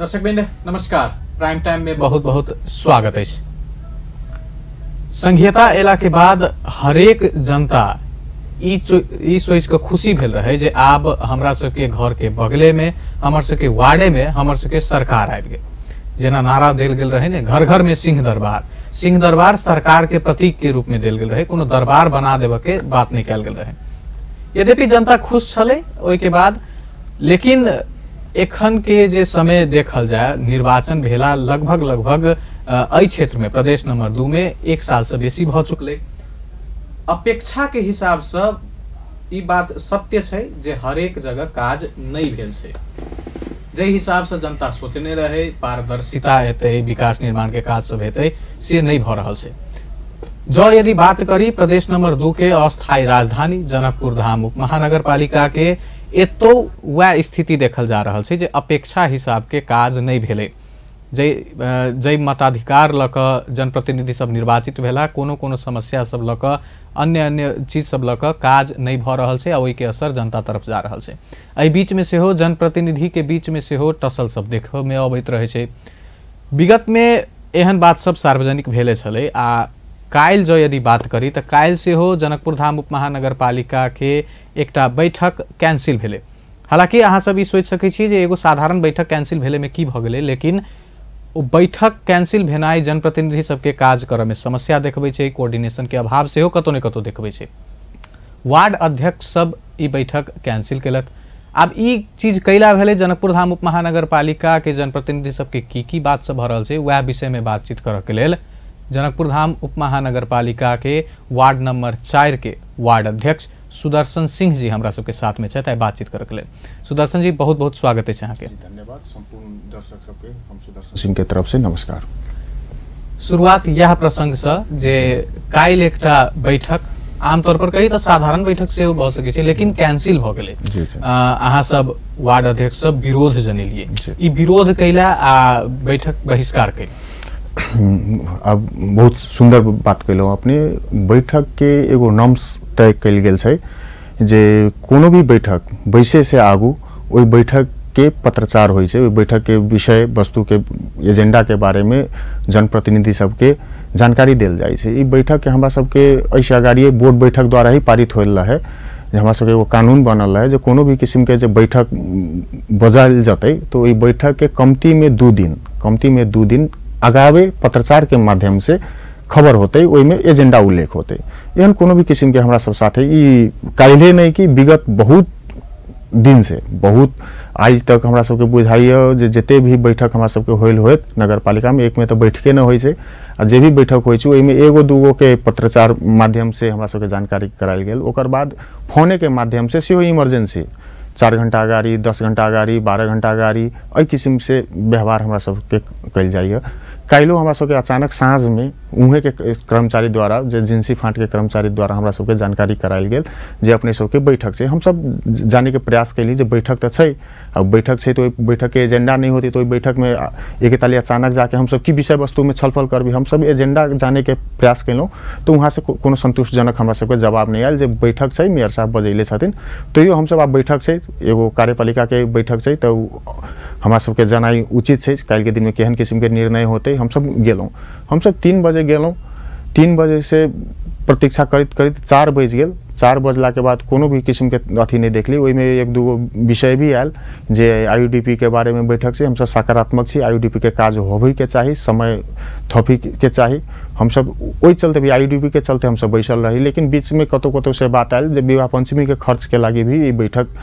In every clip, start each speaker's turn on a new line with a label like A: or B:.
A: दर्शकवृंद नमस्कार। Prime time में बहुत बहुत स्वागत है। संघीयता एला के बाद हरेक जनता ई सोच के खुशी भेल रहे जे आब हमरा सबके घर के बगले में, हमर सबके वार्डे में हमर सबके सरकार आबि गेल। जेना नारा देल गेल रहे ने, घर घर में सिंह दरबार, सिंह दरबार सरकार के प्रतीक के रूप में देल गेल रहे, कोनो दरबार बना देवे के बात नहीं कयल गेल रहे। यद्यपि जनता खुश छलै ओहि के बाद, लेकिन एखन के जे समय देखल जाए, निर्वाचन भेला लगभग लगभग एहि क्षेत्र में प्रदेश नंबर 2 में 1 साल से बेसी भ चुकलै। अपेक्षा के हिसाब से ई बात सत्य छै जे हरेक जगह काज नहीं भेल छै। जे हिसाब से जनता सोचने रहे पारदर्शिता हेतै, विकास निर्माण के काज सब हेतै, से नहीं भ रहल छै। जो यदि बात करी प्रदेश नंबर 2 के अस्थायी राजधानी जनकपुर धाम उप महानगरपालिका के, एतो वह स्थिति देखल जा रहल छै जे अपेक्षा हिसाब के काज नहीं भेलै। जै मताधिकार लऽ कऽ जनप्रतिनिधि सब निर्वाचित भेला, कोनो कोनो समस्या सब लऽ कऽ, अन्य अन्य चीज सब लऽ कऽ काज नहीं भऽ रहल छै आ ओहिके असर जनता तरफ जा रहल छै। एहि बीच में सेहो जनप्रतिनिधि के बीच में सेहो टसल सब देखऽ में अबैत रहै छै। विगत में एहन बात सब सार्वजनिक भेले छलै। आ काल्हि जो यदि बात करी तऽ काल्हि सेहो जनकपुर धाम उप महानगरपालिका के एकटा बैठक कैंसिल भेलै। हालाँकि अहाँ सब ई सोचि सकै छी जे एगो साधारण बैठक कैंसिल भेलै में की भऽ गेलै, लेकिन ओ बैठक कैंसिल भेनाइ जनप्रतिनिधि सबके काज करऽ में समस्या देखबै छै, कोऑर्डिनेशन के अभाव सेहो कतौ ने कतौ देखबै छै। वार्ड अध्यक्ष सब ई बैठक कैंसिल केलक। आब ई चीज कैला भेलै, जनकपुर धाम उप महानगरपालिका के जनप्रतिनिधि सबके की की बात सब भऽ रहल छै, वएह विषय में बातचीत करऽ के लेल जनकपुर धाम उप महानगरपालिका के वार्ड नंबर 4 के वार्ड अध्यक्ष सुदर्शन सिंह जी हमरा सबके साथ में छथि बातचीत करऽ के लेल। सुदर्शन जी बहुत बहुत स्वागत है अहाँके।
B: धन्यवाद संपूर्ण दर्शक सबके, हम सुदर्शन सिंह के तरफ से नमस्कार।
A: शुरुआत यह प्रसंग से जे काल्हि एकटा बैठक, आमतौर पर कही तऽ साधारण बैठक सेहो भऽ सकै छै, लेकिन कैंसिल भऽ गेलै। अहाँ सब वार्ड अध्यक्ष सब विरोध जनेलियै, ई विरोध कैला आ बैठक बहिष्कार कैला।
B: अब बहुत सुंदर बात कयलहुँ अपने। बैठक के एगो नॉर्म्स तय कयल गेल छै जे कोनो भी बैठक बैसे से आगू ओहि बैठक के पत्रचार होइ छै, ओहि बैठक के विषय वस्तु के एजेंडा के बारे में जनप्रतिनिधि सबके जानकारी देल जाइ छै। ई बैठक के हमरा सबके एहिसँ अगाड़िए बोर्ड बैठक द्वारा ही पारित होल रहे। हमरा सबके एगो कानून बनल रहे जे कोनो भी किस्म के जे बैठक बजायल जतै तो ओहि बैठक के कमती में 2 दिन अगावे पत्रचार के माध्यम से खबर होते, ओहिमे एजेंडा उल्लेख होते। एहन कोनो भी किस्म के हमरा सब साथे ई काल्हि नहीं कि विगत बहुत दिन से, बहुत आज तक हमरा सबके बुझाइए जे जते भी बैठक हमरा सबके होल होत नगरपालिका में, एक में तो बैठके न होइ छै, आ जे भी बैठक होइ छै ओहिमे एगो दूगो के पत्रचार माध्यम से हमरा सबके जानकारी करायल गेल। ओकर बाद फोने के माध्यम से सेहो इमरजेंसी 4 घंटा अगाड़ी, 10 घंटा अगाड़ी, 12 घंटा अगाड़ी, एहि किस्म से व्यवहार हमरा सबके कयल जाइए। काल्हिओ हमरा सबके अचानक साँझ में उहें के कर्मचारी द्वारा, जे जिंसी फाँट के कर्मचारी द्वारा हमरा सबके जानकारी करायल गेल जे अपने सबके बैठक छै। हमसब जाने के प्रयास कैली जे बैठक तऽ छै, आ बैठक छै तऽ ओहि बैठक के एजेंडा नहीं होती तो ओहि बैठक में एक ताली अचानक जाके हमसब की विषय वस्तु में छलफल करबी। हमसब एजेंडा जाने के प्रयास केलहुँ तऽ वहाँ से कोनो संतोषजनक हमरा सबके जवाब नहीं आयल जे बैठक छै, मेयर साहब बजैले छथिन। तैयो हमसब आब बैठक छै, एगो कार्यपालिका के बैठक छै तऽ हमरा सबके जनाइ उचित छै काल्हिके दिनमे केहन किस्मके निर्णय होतै। हमसब गेलहुँ, हमसब 3 बजे गेलहुँ, 3 बजे से प्रतीक्षा करैत करैत 4 बजि गेल। 4 बजलाके बाद कोनो भी किस्मके अथी नहि देखली। ओहिमे 1-2 गो विषय भी आयल जे IUDP के बारेमे बैठक छै, हमसब सकारात्मक छी, IUDP के काज होबैके चाही, समय थपीके चाही। हमसब ओहि चलते भी IUDP के चलते हमसब बैसल रही, लेकिन बीचमे कतौ कतौ से बात आयल जे विवाह पंचमी के खर्च के लागि भी ई बैठक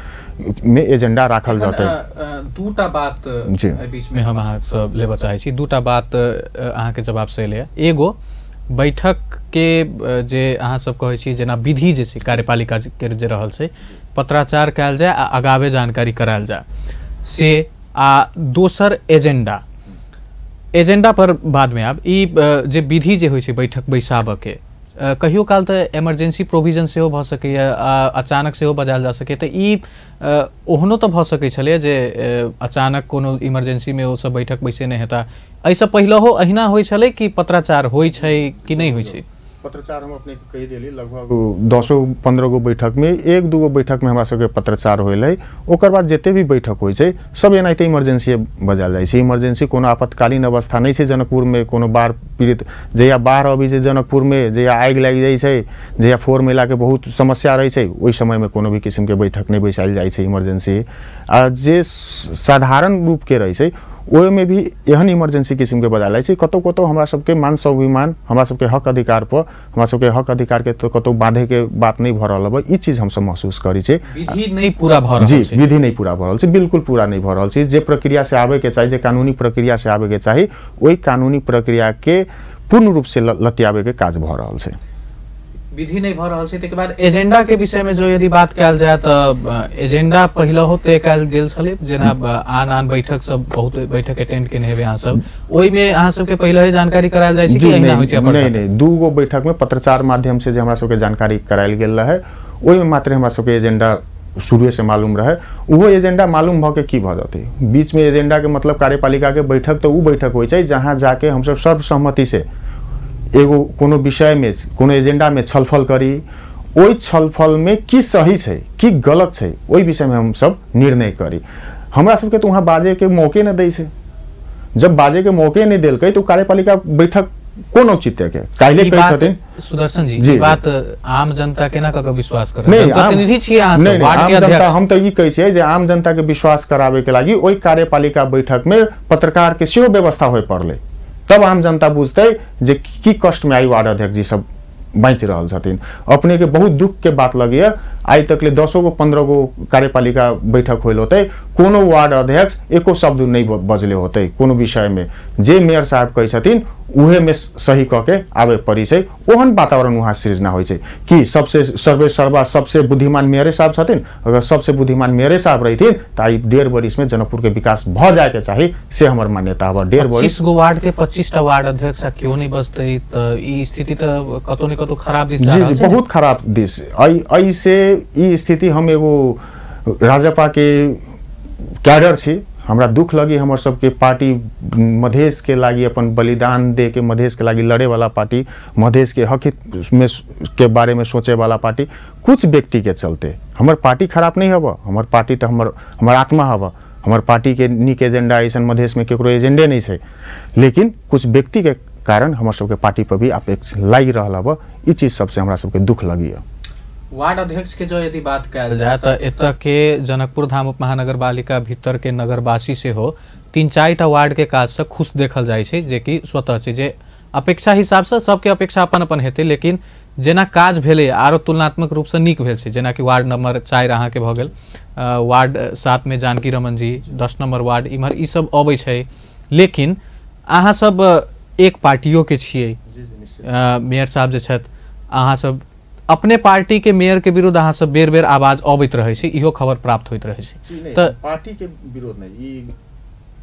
B: में एजेंडा राखल जाते।
A: दूटा बात बीच में हम अहाँ सब लेबऽ चाहै छी, दूटा बात अहाँके जवाब से एलै। एगो बैठक के जे अहाँ सब कहै छी जेना विधि जे छै कार्यपालिका के जे रहल छै, पत्राचार कयल जाय आ अगावे जानकारी करायल जाय से, आ दोसर एजेंडा, एजेंडा पर बाद में आब। ई जे विधि जे होइ छै बैठक बैसाबऽ के, कहियो काल तऽ इमरजेंसी प्रोविजन सेहो भऽ सकैए, अचानक सेहो बजायल जा सकैए, तऽ ई ओहनो तऽ भऽ सकै छलै जे अचानक कोनो इमरजेंसी में ओ सब बैठक बैसेने हेता। एहिसँ पहिलहो अहिना होइ छलै कि पत्राचार होइ छै कि नहि होइ छै?
B: पत्रचार हम अपने के कहि देली, लगभग 10-15 गो बैठक में 1-2 गो बैठक में हमरा सबके पत्रचार होल है। ओकर बाद जते भी बैठक होइ छै सब एनाहिते इमरजेंसी बजायल जाइ छै। इमरजेंसी कोनो आपातकालीन अवस्था नहीं छै जनकपुर में, कोनो बाढ़ पीड़ित जहिया बाढ़ अबै छै जनकपुर में, जहिया आगि लागि जाइ छै, जहिया फोर महिला के बहुत समस्या रहै छै, ओहि समय में कोनो भी किस्म के बैठक नहीं बैसायल जाइ छै इमरजेंसी। आ जे साधारण रूप के रहै छै ओहिमे भी एहन इमरजेंसी किस्म के बजायल जाइ छै। कतौ कतौ हमरा सबके मान स्वाभिमान, हमरा सबके हक अधिकार पर, हमरा सबके हक अधिकार के तो कतौ बांधे के बात नहीं भऽ रहल है। ई चीज हमसब महसूस करै छै।
A: विधि नहीं पूरा भऽ रहल
B: छै। जी, विधि नहीं पूरा भऽ रहल छै, बिल्कुल पूरा नहीं भऽ रहल छै। जे प्रक्रिया से आबे के चाही, जे कानूनी प्रक्रिया से आबे के चाही, ओहि कानूनी प्रक्रिया के पूर्ण रूप से लतियाबे के काज भऽ रहल छै।
A: विधि नहीं भऽ रहल छै। ताहिके बाद एजेंडा के विषय में जो यदि बात कयल जाय तऽ एजेंडा पहिलहो तय कयल गेल छलै, जेना आन आन बैठक सब बहुत बैठक अटेंड केने हेबै अहाँ सब, ओहिमे अहाँ सबके पहिले जानकारी करायल जाइ छै कि एहिना होइ छै?
B: नहीं नहीं, 2 गो बैठक में पत्रचार माध्यम से जे हमरा सबके जानकारी करायल गेल रहे ओहिमे मात्र हमरा सबके एजेंडा शुरुए से मालूम रहे। उहो एजेंडा मालूम भऽ के की भऽ जेतै, बीच में एजेंडा के मतलब कार्यपालिका के बैठक तऽ उ बैठक होइ छै जहाँ जाके हमसब सर्वसहमति से एगो कोनो विषय में कोनो एजेंडा में छलफल करी, ओहि छलफल में की सही छै की गलत छै ओहि विषय में हम सब निर्णय करी। हमरा सबके तो वहाँ बाजे के मौके न दै छै। जब बाजे के मौके नहीं देलकै तो कार्यपालिका बैठक कोन औचित्य के काल्हि कहै छथिन
A: सुदर्शन जी, ई बात आम जनता केना कऽ के विश्वास करत? प्रतिनिधि छियै अहाँ सब, वार्ड के अध्यक्ष।
B: हम तऽ ई कहै छियै जे आम जनता के विश्वास कराबे के लागि ओहि कार्यपालिका बैठक में पत्रकार के सेहो व्यवस्था होय पड़लै, तब आम जनता बुझतै जे की कष्ट में आई वार्ड अध्यक्ष जी सब बाँचि रहल छथिन। अपने के बहुत दुख के बात लगैया, आइ तक ले 10 गो 15 गो कार्यपालिका बैठक होल होतै, कोनो वार्ड अध्यक्ष एको शब्द नहीं बजले होतै कोनो विषय में। जे मेयर साहब कहै छथिन उहे में सही कऽ के आबे पड़ी छै। ओहन वातावरण वहाँ सृजना होइ छै कि सबसे सर्वे सर्वा सबसे बुद्धिमान मेयरे साहब छथिन। अगर सबसे बुद्धिमान मेयरे साहब रहिथिन तऽ आइ 1.5 बरिस में जनकपुर के विकास भऽ जाय के चाही, से हमर मान्यता हब। 1.5 बरिस
A: 25 गो वार्ड के 25टा वार्ड अध्यक्ष क्यों नहीं बजतै तऽ ई स्थिति तऽ कतौ ने कतौ खराब दिस जा रहल छै।
B: बहुत खराब दिस। ऐसे ई स्थिति, हम एगो राजपा के कैडर छी, हमरा दुख लगी हमर सबके पार्टी मधेश के लागि अपन बलिदान दे के मधेश के लागि लड़े वाला पार्टी, मधेश के हक हित में के बारे में सोचे वाला पार्टी, कुछ व्यक्ति के चलते हमर पार्टी खराब नहीं हब। हमर पार्टी तो हमर आत्मा हब। हमर पार्टी के नीक एजेंडा ऐसा मधेश में केकरो एजेंडे नहीं छै, लेकिन कुछ व्यक्ति के कारण हमर सबके पार्टी पर भी अपेक्ष लागि रहल हब। ई चीज सबसे हमरा सबके दुख लगी।
A: वार्ड अध्यक्ष के जो यदि बात कयल जाय तऽ एतऽ के जनकपुर धाम उप महानगरपालिका भीतर के नगरवासी सेहो 3-4 टा वार्ड के काज से खुश देखल जाइ छै, जेकि स्वतः छै जे अपेक्षा हिसाब से सबके अपेक्षा अपन अपन हेतै, लेकिन जेना काज भेलै आरो तुलनात्मक रूपसँ नीक भेल छै। जेनाकि वार्ड नंबर 4 अहाँके भऽ गेल, वार्ड 7 में जानकी रमन जी, 10 नंबर वार्ड इम्हर ई सब अबै छै। लेकिन अहाँ सब एक पार्टियो के छियै, मेयर साहब जे छथि, अहाँ सब अपने पार्टी के मेयर के विरुद्ध अहाँ सब बेर बेर आवाज अबैत रहै छै, इहो खबर प्राप्त होइत रहै छै।
B: तऽ पार्टी के विरोध नहीं, ई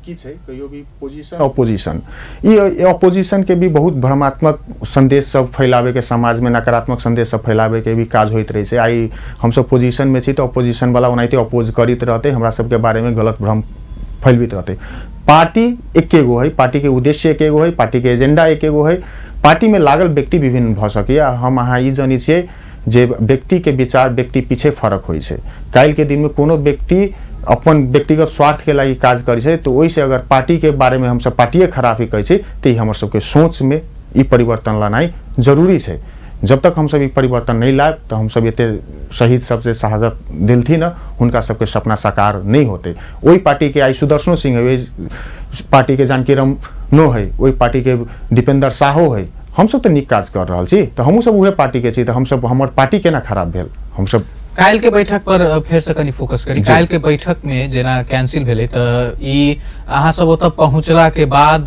B: की छै कहियो भी पोजीशन अपोजिशन, ई अपोजिशन के भी बहुत भ्रमात्मक संदेश सब फैलावे के, समाज में नकारात्मक संदेश सब फैलावे के भी काज होइत रहै छै। आइ हमसब पोजीशन में छी तऽ अपोजिशन वाला ओनाहिते अपोज करैत रहतै, हमरा सबके बारे में गलत भ्रम फैलबैत रहतै। पार्टी एकेगो है, पार्टी के उद्देश्य एकेगो है, पार्टी के एजेंडा एकेगो है, पार्टी में लागल व्यक्ति विभिन्न भऽ सकैया। हम अहाँ ई जनै छियै जे व्यक्ति के विचार व्यक्ति पीछे फरक होइ छै। काल्हि के दिन में कोनो व्यक्ति अपन व्यक्तिगत स्वार्थ के लागि काज करै छै तऽ ओहिसँ अगर पार्टी के बारे में हमसब पार्टिए खराबी कहै छै तऽ ई हमर सबके सोच में ई परिवर्तन लानाइ जरूरी छै। जब तक हमसब ई परिवर्तन नहीं लायब तऽ हमसब एते शहीद सबसे शहादत देलथिन हुनका सबके सपना साकार नहीं होते। ओहि पार्टी के आइ सुदर्शनो सिंह है, ओहि पार्टी के जानकी रमनो है, ओहि पार्टी के दीपेंद्र साहो है, हमसब तऽ नीक काज कर रहल छी तऽ हमहूँ सब उहे पार्टी के छी, तऽ हमसब हमर पार्टी केना खराब भेल? हमसब
A: काल्हि के बैठक पर फेर से कनि फोकस करी। काल्हि के बैठक में जेना कैंसिल भेलै तऽ ई अहाँ सब ओतऽ पहुँचला के बाद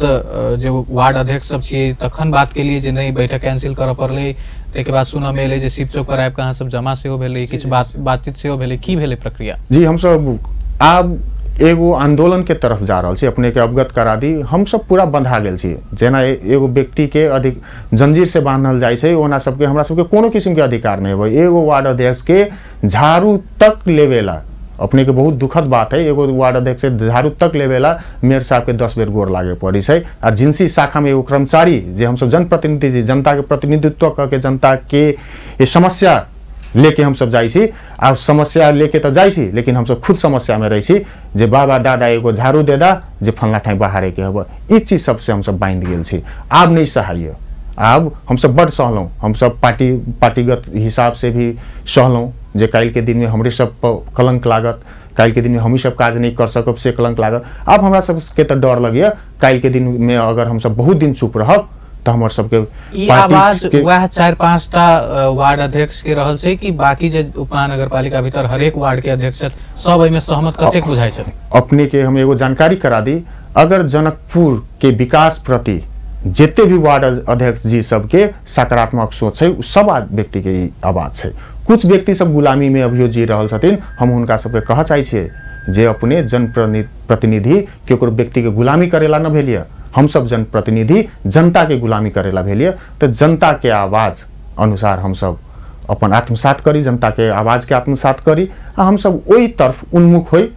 A: जे वार्ड अध्यक्ष सब छियै तखन बात केलियै जे नहि बैठक कैंसिल करऽ पड़लै, ताहिके बाद सुनऽ मे एलै जे शिव चौक पर आबि कऽ अहाँ सब जमा सेहो भेलै, किछु बातचीत सेहो भेलै, की भेलै प्रक्रिया?
B: जी, हमसब आब एगो आंदोलन के तरफ जा रहल छी। अपने के अवगत करा दी, हमसब पूरा बंधा गेल छी। जेना एगो व्यक्ति के अधिक जंजीर से बांधल जाइ छै ओना सबके हमरा सबके कोनो किस्म के अधिकार नहीं होय। एगो वार्ड अध्यक्ष के झाड़ू तक लेवेला अपने के बहुत दुखद बात है, एगो वार्ड अध्यक्ष से झाड़ू तक लेवेला मेयर साहब के 10 बेर गोर लागे पड़ी छै। आ जिनसी शाखा में एगो कर्मचारी जे हमसब जनप्रतिनिधि छी, जनता के प्रतिनिधित्व करके जनता के ये समस्या लेके हमसब जाइ छी, आ समस्या लेके तऽ जाइ छी लेकिन हमसब खुद समस्या में रहै छी जे बाबा दादा एगो झाड़ू दे दा जे फल्ला ठाई बहारे के हब। ई चीज सबसे हमसब बांधि गेल छी। आब नहीं सहाय, आब हमसब बड सहलहुँ, हमसब पार्टीगत हिसाब से भी सहलहुँ जे काल्हि के दिन में हमरे सब पर कलंक लागत, काल्हि के दिन में हमही सब काज नहीं कर सकब से कलंक लागत। आब हमरा सबके तऽ डर लगैया काल्हि के दिन में अगर हमसब बहुत दिन चुप रहब तऽ हमर सबके
A: ई आवाज वएह 4-5 टा वार्ड अध्यक्ष के रहल छै कि बाकी जे उपमहानगरपालिका भीतर हरेक वार्ड के अध्यक्ष सब एहिमे सहमत कतेक बुझाइ छथि?
B: अपने के हम एगो जानकारी करा दी, अगर जनकपुर के विकास प्रति जते भी वार्ड अध्यक्ष जी सबके सकारात्मक सोच है सब व्यक्ति के आवाज है। कुछ व्यक्ति सब गुलामी में अभियो जी रहल छथिन, हम हुनका सबके कह चाहै छियै जे अपने जनप्रतिनिधि केकरो व्यक्ति के गुलामी करेला न भेलियै, हम सब जनप्रतिनिधि जनता के गुलामी करेला भेलियै। तो जनता के आवाज अनुसार हम सब अपन आत्मसात करी, जनता के आवाज के आत्मसात करी आ हम सब ओहि तरफ उन्मुख होइ।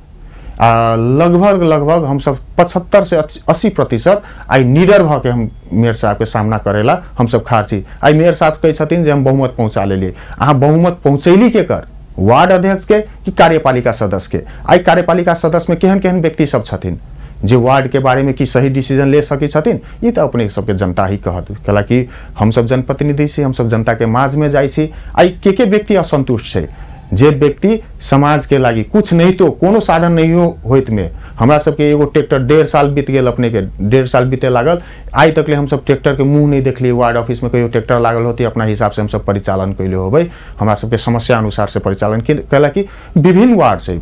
B: आ लगभग लगभग हम सब 75 से 80% आइ निडर भऽ के हम मेयर साहब के सामना करेला हम सब खाड़ छी। आइ मेयर साहब कहै छथिन जे हम बहुमत पहुँचा लेलियै, अहाँ बहुमत पहुँचैली के कर, वार्ड अध्यक्ष के कि कार्यपालिका सदस्य के? आइ कार्यपालिका सदस्य में केहन केहन व्यक्ति सब छथिन जे वार्ड के बारे में की सही डिसीजन ले सकै छथिन? ई तऽ अपने सबके जनता ही कहत, कैलाकि हमसब जनप्रतिनिधि छी, हमसब जनता के माझ में जाइ छी। आइ के व्यक्ति असंतुष्ट छै? जे व्यक्ति समाज के लागि कुछ नहीं तो कोनो साधन नहीं होइत में हमरा सबके एगो ट्रैक्टर 1.5 साल बीत गेल, अपने के 1.5 साल बीते लागल, आइ तकले हमसब ट्रैक्टर के मुँह नहीं देखलियै। वार्ड ऑफिस में कहियो ट्रैक्टर लागल होती अपना हिसाब से हमसब परिचालन कैले होबै, हमरा सबके समस्या अनुसार से परिचालन कैलाकि विभिन्न वार्ड से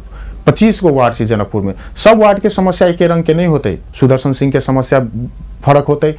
B: 25 गो वार्ड छै जनकपुर में, सब वार्ड के समस्या एके रंग के नहीं होते। सुदर्शन सिंह के समस्या फरक होते,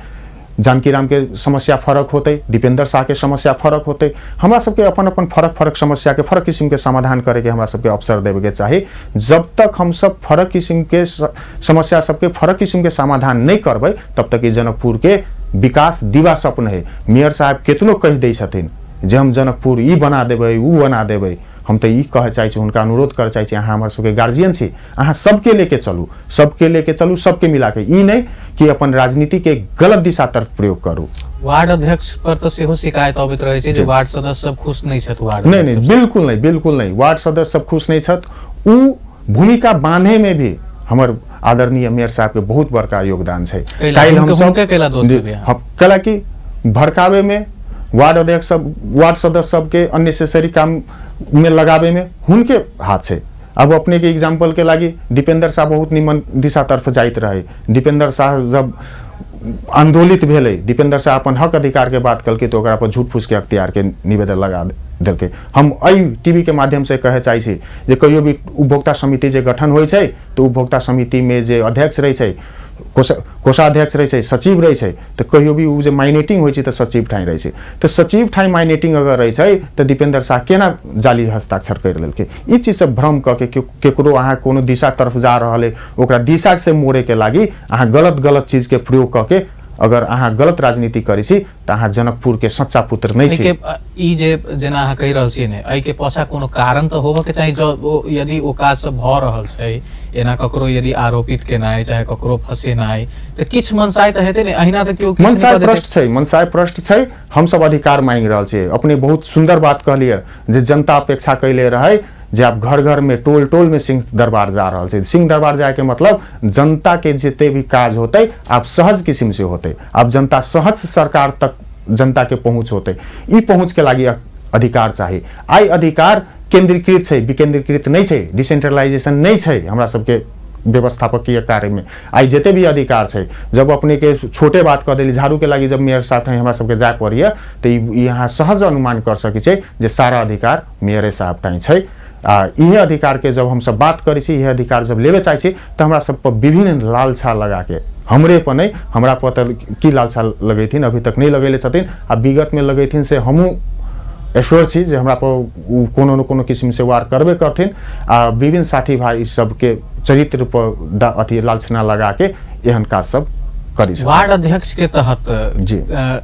B: जानकी राम के समस्या फरक होते, दीपेंद्र शाह के समस्या फरक होते। हमरा सबके अपन अपन फरक फरक समस्या के फरक किस्म के समाधान करे के हमरा सबके अवसर देवे के चाही। जब तक हम सब फरक किस्म के समस्या सबके फरक किस्म के समाधान नहीं करबै तब तक जनकपुर के विकास दिवा सपन है। मेयर साहब केतनो कहि दै छथिन जे हम जनकपुर ई बना देबै ऊ बना देबै, हम तऽ ई कहऽ चाहै छी, हुनका अनुरोध करऽ चाहै छी, अहाँ हमर सबके गार्जियन छी, अहाँ सबके लेके चलू, सबके लेके चलू, सबके मिलाके, ई नहि कि अपन राजनीति के गलत दिशा तरफ प्रयोग करू।
A: वार्ड अध्यक्ष पर तऽ सेहो शिकायत अबैत रहै छै जे वार्ड सदस्य सब खुश नहि छथि। वार्ड
B: नहीं नहीं, बिल्कुल नहीं, बिल्कुल नहीं, वार्ड सदस्य सब खुश नहीं छथि। ऊ भूमिका बांधे में भी हमर आदरणीय मेयर साहब के बहुत बड़का योगदान छै। काल्हि हम कैलाकि भड़कावे में वार्ड अध्यक्ष सब वार्ड सदस्य सबके अननेसेसरी काम में लगावे में हुनके हाथ छै। अब अपने के एग्जाम्पल के लागि दीपेंद्र शाह बहुत निमन दिशा तरफ जाइत रहे। दीपेंद्र शाह जब आंदोलित भेलै, दीपेंद्र शाह अपन हक अधिकार के बात कलकै तो ओकरा पर झूठ फूस के अख्तियार के निवेदन लगा देलकै। हम एहि टीवी के माध्यम से कहे चाहै छी जे कहियो भी उपभोक्ता समिति जे गठन होइ छै तऽ उपभोक्ता समिति में जे अध्यक्ष रहै छै, कोषाध्यक्ष रहै छै, सचिव रहै छै, तऽ कहियो भी ओ जे माइनेटिंग होइ छै तऽ सचिव ठाई रहै छै, तऽ सचिव ठाई माइनेटिंग अगर रहै छै तऽ दीपेंद्र शाह केना जाली हस्ताक्षर करि लेलकै? ई चीज सब भ्रम कऽ के केकरो अहाँ कोनो दिशा तरफ जा रहल है ओकरा दिशा से मोड़े के लागि अहाँ गलत गलत चीज के प्रयोग कऽ के अगर अहाँ गलत राजनीति करै छी तऽ अहाँ जनकपुर के सच्चा पुत्र नहि छी।
A: ई जे जेना अहाँ कहि रहल छियै ने, एहि के पाछा कोनो कारण तऽ होबऽ के चाही। जब यदि ओ काज सब भऽ रहल छै, एना ककरो यदि आरोपित केनाइ चाहे ककरो फंसेनाइ, तऽ किछु मनसाय तऽ हेतै ने, अहिना तऽ केओ
B: मनसाय भ्रष्ट छै, मनसाय भ्रष्ट छै। हमसब अधिकार मांगि रहल छियै। अपने बहुत सुन्दर बात कहलियै जे जनता अपेक्षा कैले रहै जे आब घर घर में टोल टोल में सिंह दरबार जा रहल छै। सिंह दरबार जाय के मतलब जनता के जते भी काज होते आब सहज किस्म से होते, आब जनता सहज सरकार तक जनता के पहुँच होते। ई पहुँच के लागि अधिकार चाही। आइ अधिकार केंद्रीकृत छै, विकेंद्रीकृत नहीं छै, डिसेंट्रलाइजेशन नहीं छै हमरा सबके व्यवस्थापकीय कार्य में। आइ जते भी अधिकार छै, जब अपने के छोटे बात कह देली झाड़ू के लागि जब मेयर साहब हमरा सबके जाय पड़िए तऽ यहाँ सहज अनुमान कर सकै छै जे सारा अधिकार मेयरे साहब ठाई छै। आ इहे अधिकार के जब हमसब बात करै छी, इहे अधिकार जब लेवे चाहै छी तऽ हमरा सब पर विभिन्न लालसा लगा के, हमरे पर नहीं, हमरा पर तऽ की लालसा लगेथिन अभी तक नहीं लगेले छथिन, आ विगत में लगेथिन से हमहूँ एश्योर छी जे हमरा पर कोनो न कोनो किस्म से वार करबे करथिन। आ विभिन्न साथी भाई सबके चरित्र पर अथी लालसना लगा के एहन काज सब करी।
A: वार्ड अध्यक्ष के तहत जी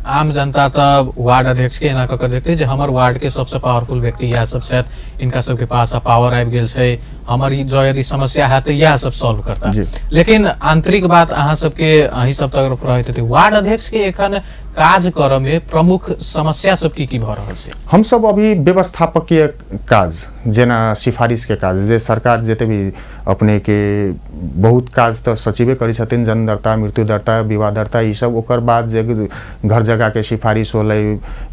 A: आम जनता तऽ वार्ड अध्यक्ष के एना कऽ के देखते जे हमर वार्ड के सबसे पावरफुल व्यक्ति इएह सब छथि, इनका सबके पास पावर आबि गेल छै, हमर जो यदि समस्या है तो यह सब सॉल्व करता। लेकिन आंतरिक बात अहाँ सबके अहीं सब तरफ रहैत हेतै, वार्ड अध्यक्ष के एखन काज करऽ में प्रमुख समस्या सब की की भऽ रहल छै?
B: हम सब अभी व्यवस्थापकीय काज जेना सिफारिश के काज, जे सरकार जते भी अपने के बहुत काज तऽ सचिवे करै छथिन, जन्म दर्ता, मृत्यु दर्ता, विवाह दर्ता ई सब, ओकर बाद जे घर जगह के सिफारिश होलै,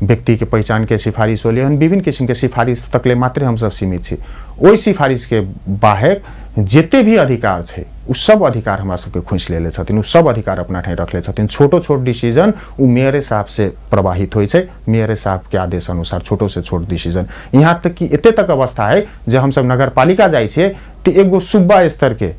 B: व्यक्ति के पहचान के सिफारिश होलै, एहन विभिन्न किसिम के सिफारिश तकले मात्रे हमसब सीमित छी। ओहि सिफारिश के बाहेक जते भी अधिकार छै उ सब अधिकार हमरा सबके खोसि लेले छथिन, उ सब अधिकार अपना ठाई रखले छथिन। छोटो छोट डिसीजन उ मेयरे साहब से प्रवाहित होइ छै, मेयरे साहब के आदेश अनुसार छोटो से छोट डिसीजन। यहाँ तक कि एते तक अवस्था है जे हमसब नगरपालिका जाइ छियै तऽ एगो सुब्बा स्तर के,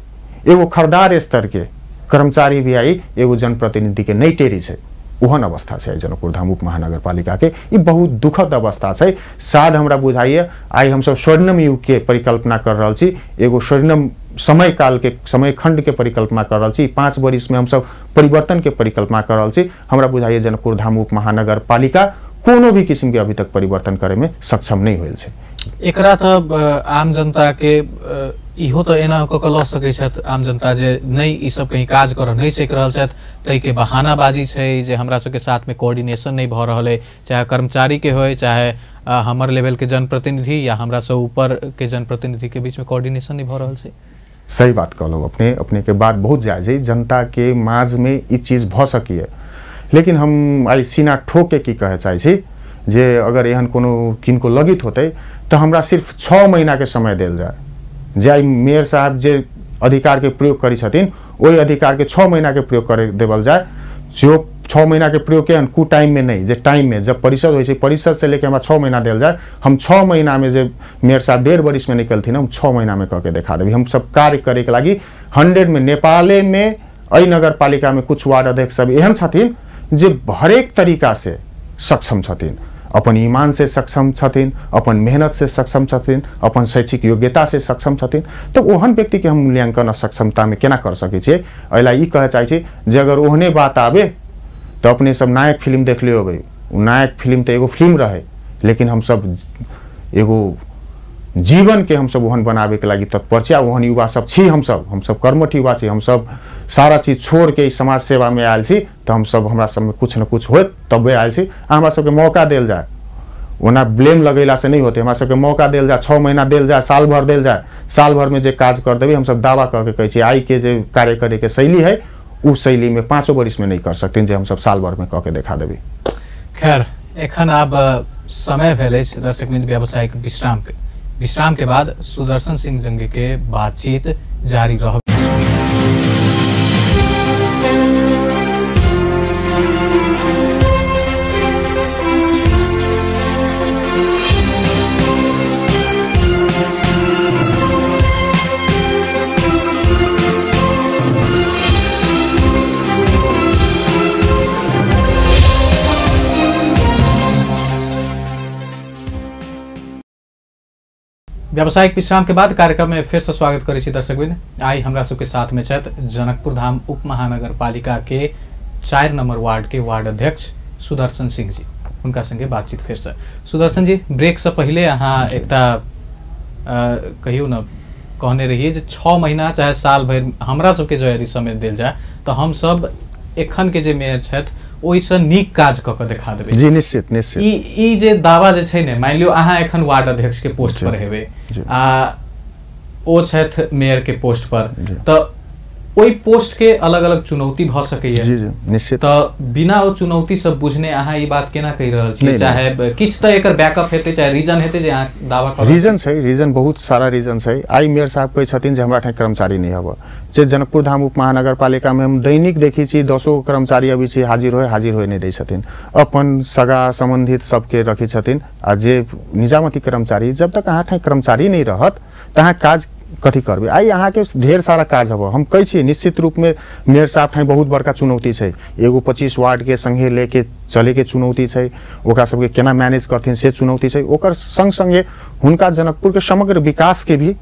B: एगो खरदार स्तर के कर्मचारी भी आई एगो जनप्रतिनिधि के नहि टेरी छै, ओहन अवस्था छै जनकपुर धाम उप महानगरपालिका के। ई बहुत दुखद अवस्था छै। शायद हमरा बुझाइए आइ हमसब स्वर्णिम युग के परिकल्पना कर रहल छी, एगो स्वर्णिम समय काल के समय खंड के परिकल्पना कर रहल छी, 5 वर्ष में हमसब परिवर्तन के परिकल्पना कर रहल छी। हमरा बुझाइए जनकपुर धाम उप महानगरपालिका कोनो भी किसिम के अभी तक परिवर्तन करे में सक्षम नहीं होल छै।
A: एकरा तऽ आम जनता के इहो तऽ एना कऽ कऽ लऽ सकै छथि आम जनता जे नहि ई सब कहीं काज करऽ नहि सकि रहल छथि, ताहिके बहानाबाजी छै जे हमरा सबके साथमे कोऑर्डिनेशन नहि भऽ रहल अइ, चाहे कर्मचारी के होय चाहे हमर लेवल के जनप्रतिनिधि या हमरा से ऊपर के जनप्रतिनिधि के बीच में कोऑर्डिनेशन नहीं भऽ रहल छै।
B: सही बात कहलहुँ अपने, अपने के बात बहुत जायज है। जनता के माझ में ई चीज भऽ सकैए, लेकिन हम आइ सीना ठोक के की कहै चाहै छी जे अगर एहन कोनो किनको लगित होतै तऽ हमरा सिर्फ 6 महीना के समय देल जाय। जे आइ मेयर साहब जे अधिकार के प्रयोग करै छथिन ओहि अधिकार के 6 महीना के प्रयोग करे देवल जाय। जो 6 महीना के प्रयोग के कु टाइम में नहीं, जे टाइम में जब परिषद होइ छै, परिषद से लेके हमरा 6 महीना देल जाय। हम 6 महीना में जे मेयर साहब 1.5 बरिस में निकलथिन हम 6 महीना में कऽ के देखा देबै। हम सब कार्य करे के लागि 100 में नेपाले में एहि नगरपालिका में कुछ वार्ड अध्यक्ष सब एहन छथिन जे हरेक तरीका से सक्षम छथिन, अपन ईमान से सक्षम छथिन, अपन मेहनत से सक्षम छथिन, अपन शैक्षिक योग्यता से सक्षम छथिन। तऽ ओहन व्यक्ति के हम मूल्यांकन असक्षमता में केना कर सकै छियै? एहि ला ई कहै चाहै छी जे अगर ओहने बात आबे तऽ अपने सब नायक फिल्म देख लियौ। ओ नायक फिल्म तऽ एगो फिल्म रहे, लेकिन हमसब एगो जीवन के हमसब ओहन बनाबे के लागि तत्पर छी। ओहन युवा सब छी, हमसब कर्मठ युवा छी, हमसब सारा चीज छोड़ के समाज सेवा में आयल छी। तऽ हमसब हमरा सबमे कुछ न कुछ होत तबे आयल छी। हमरा सबके मौका देल जाय, ओना ब्लेम लगेला से नहीं होते। हमरा सबके मौका देल जाय, 6 महीना देल जाय, साल भर देल जाय। साल भर में जे काज कर देबै हमसब दावा कऽ के कहै छी आइ के जे कार्य करे के शैली है उ शैली में 5 बरिस में नहीं कर सकते जे हमसब साल भर में कऽ के देखा देबै।
A: खैर एखन आब समय भेल अछि दर्शक मित्र व्यावसायिक विश्राम के। विश्राम के बाद सुदर्शन सिंह जंगी के बातचीत जारी रह। व्यावसायिक विश्राम के बाद कार्यक्रम में फिर से स्वागत करै छी दर्शकवृंद। आई हमरा सबके साथ में छथि जनकपुर धाम उप महानगरपालिका के 4 नंबर वार्ड के वार्ड अध्यक्ष सुदर्शन सिंह जी, उनका संगे बातचीत फिर से। सुदर्शन जी, ब्रेक से पहले अहाँ एकटा कहियो न कहने रहिए जे 6 महीना चाहे साल भरि हमरा सबके जो यदि समय देल जाए तो हम सब एखन के जे मेयर छथि ओहिसँ नीक काज कऽ के देखा देबै।
B: जी निश्चित निश्चित।
A: ई जे दावा जे छै ने, मानि लियौ अहाँ एखन वार्ड अध्यक्ष के पोस्ट पर हेबै आ ओ छथि मेयर के पोस्ट पर, तऽ ओहि पोस्ट के अलग अलग चुनौती भऽ सकैए।
B: जी जी निश्चित।
A: तऽ बिना ओ चुनौती सब बुझने अहाँ ई बात केना कहि रहल छी? चाहे किछु तऽ एकर बैकअप हेतै, चाहे रीजन हेतै जे अहाँ दावा कर।
B: रीजन छै, रीजन बहुत सारा रीजन छै। आइ मेयर साहब कहै छथिन जे हमरा ठाम कर्मचारी नहि हब। जे जनकपुर धाम उप महानगरपालिका में हम दैनिक देखै छी 10 कर्मचारी अबै छी, हाजिर होय नहि दै छथिन, अपन सगा सम्बन्धित सबके रखै छथिन। आ जे निजामती कर्मचारी, जब तक अहाँ ठाम कर्मचारी नहि रहत तऽ अहाँ काज कथी करबै? आइ अहाँके ढेर सारा काज हब। हम कहै छी निश्चित रूपमे मेयर साहब ठाम बहुत बड़का चुनौती छै। एगो 25 वार्ड के संगे लेके चलेके चुनौती छै, ओकरा सबके केना मैनेज करथिन से चुनौती छै। ओकर संग संगे हुनका जनकपुर के समग्र विकास के भी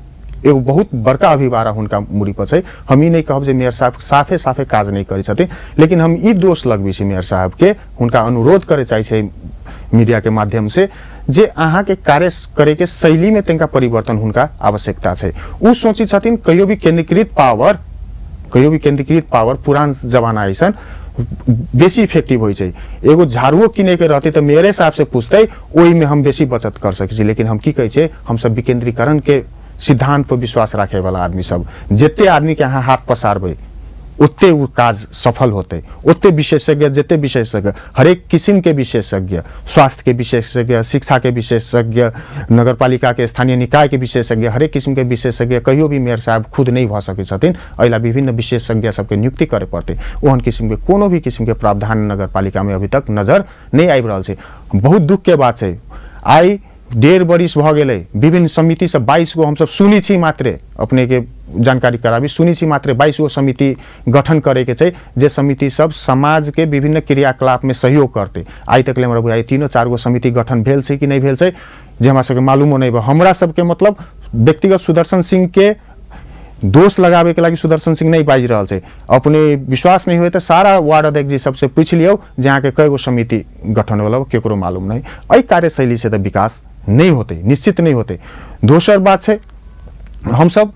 B: एगो बहुत बड़का अभिभारा हुनका मूड़ी पर छै। हम ई नहि कहब जे मेयर साहब साफे साफे काज नहि करै छथिन, लेकिन हम ई दोष लगबै छी मेयर साहब के, हुनका अनुरोध करे चाहै छै मीडिया के माध्यम से जे अहाँके कार्य करे के शैली में तनिका परिवर्तन हुनका आवश्यकता छै। उ सोचै छथिन कहियो भी केंद्रीकृत पावर, कहियो भी केंद्रीकृत पावर पुरान जमाना अइसन बेसी इफेक्टिव होइ छै। एगो झाड़ुओ किने के रहतै तऽ मेयरे साहब से पूछतै, ओहिमे हम बेसी बचत कर सकै छी। लेकिन हम की कहै छियै, हमसब विकेंद्रीकरण के सिद्धांत पर विश्वास राखे वाला आदमी सब, जते आदमी के अहाँ हाथ पसारबै ओते उ काज सफल होतै, ओते विशेषज्ञ, जते विशेषज्ञ, हरेक किसिम के विशेषज्ञ, स्वास्थ्य के विशेषज्ञ, शिक्षा के विशेषज्ञ, नगरपालिका के स्थानीय निकाय के विशेषज्ञ, हरेक किसिम के विशेषज्ञ कहियो भी मेयर साहब खुद नहीं भऽ सकै छथिन। एहि ला विभिन्न विशेषज्ञ सबके नियुक्ति करे पड़तै। ओहन किसिम के कोनो भी किसिम के प्रावधान नगरपालिका में अभी तक नजर नहीं आबि रहल छै। बहुत दुख के बात छै, आइ 1.5 बरिस भऽ गेलै विभिन्न समिति सब 22 गो हमसब सुनै छी मात्रे, अपने के जानकारी कराबी, सुनै छी मात्रे 22 गो समिति गठन करे के छै, जे समिति सब समाज के विभिन्न क्रियाकलाप में सहयोग करतै। आइ तक ले हमरा बुझाइ 3-4 गो समिति गठन भेल छै कि नहि भेल छै जे हमरा सबके मालूमो नहि बा। हमरा सबके मतलब व्यक्तिगत सुदर्शन सिंह के दोष लगावे के लागि सुदर्शन सिंह नहीं बाजि रहल छै। अपने विश्वास नहीं होय तऽ सारा वार्ड अध्यक्ष जी सबसे पूछि लियौ जे अहाँके कय गो समिति गठन होला, केकरो मालूम नहीं। एहि कार्यशैली से तऽ विकास नहीं होतै, निश्चित नहीं होतै। दोसर बात छै, हमसब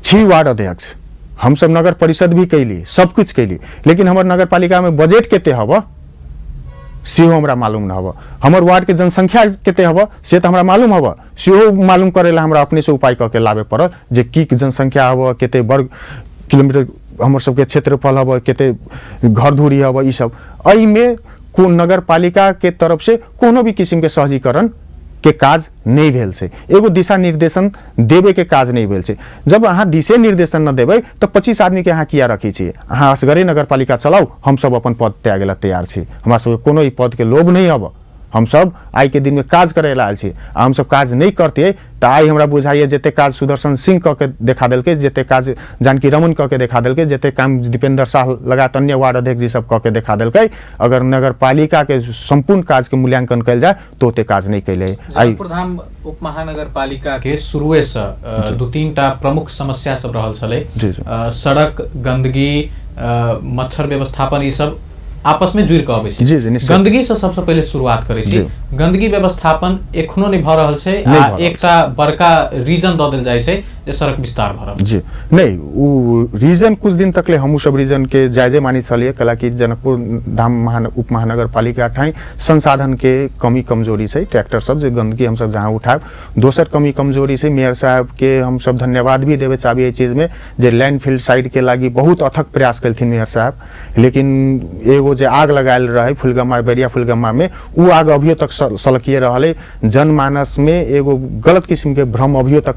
B: छी वार्ड अध्यक्ष, हमसब नगर परिषद भी कैली, सब कुछ कैली, लेकिन हमर नगरपालिका में बजट कते हब सेहो हमरा मालूम न हब, हमर वार्ड के जनसंख्या कते हब से तऽ हमरा मालूम हब, सेहो मालूम करे ला हमरा अपने से उपाय कऽ के लाबे पड़त जे की जनसंख्या हब, कते वर्ग किलोमीटर हमर सबके क्षेत्रफल हब, कते घर धूरी हब, ई सब। एहिमे कोन नगरपालिका के तरफ से कोनो भी किसिम के सहजीकरण के काज नहीं भेल छै, एगो दिशा निर्देशन देवे के काज नहीं भेल छै। जब अहाँ दिशे निर्देशन न देबै तऽ 25 आदमी के अहाँ किया रखै छियै? अहाँ असगरे नगरपालिका चलाउ, हमसब अपन पद त्यागे ला तैयार छी, हमरा सबके कोनो ई पद के लोभ नहीं हब, हमसब आइ के दिन में काज करे ला आयल छी। आ हमसब काज नहीं करतियै तऽ आइ हमरा बुझाइए जते काज सुदर्शन सिंह कऽ के देखा देलकै, जते काज जानकी रमन कऽ के देखा देलकै, जते काम दीपेंद्र शाह लगायत अन्य वार्ड अध्यक्ष जी सब कऽ के देखा देलकै, अगर नगरपालिका के सम्पूर्ण काज के मूल्यांकन कयल जाय तऽ ओते काज नहीं कैले।
A: जनकपुर धाम उप महानगरपालिका के शुरुए से 2-3 टा प्रमुख समस्या सब रहल छलै, सड़क, गंदगी, मच्छर व्यवस्थापन, ई सब आपस में जुड़ के अबै छै। गंदगी से सबसे पहिले शुरुआत करै छी। गंदगी व्यवस्थापन एखनो नहि भऽ रहल छै आ एकटा बड़का रीजन दऽ देल जाइ छै जे सड़क विस्तार भऽ रहल
B: जी नहीं। उ रीजन कुछ दिन तक ले हमहूँ सब रीजन के जायजे मानी छलियै, कला कि जनकपुर धाम उप महानगरपालिका ठाई संसाधन के कमी कमजोरी छै, ट्रैक्टर सब जे गंदगी हमसब जहाँ उठायब। दोसर कमी कमजोरी छै, मेयर साहब के हमसब धन्यवाद भी देवे चाहबी एहि चीज में जे लैंडफिल्ड साइड के लागि बहुत अथक प्रयास केलथिन मेयर साहब, लेकिन एगो जे आग लगायल रहे फुलगम्मा, बैरिया फुलगम्मा में, उ आग अभियो तक सलकिए रहलै। जनमानस में एगो गलत किस्म के भ्रम अभियो तक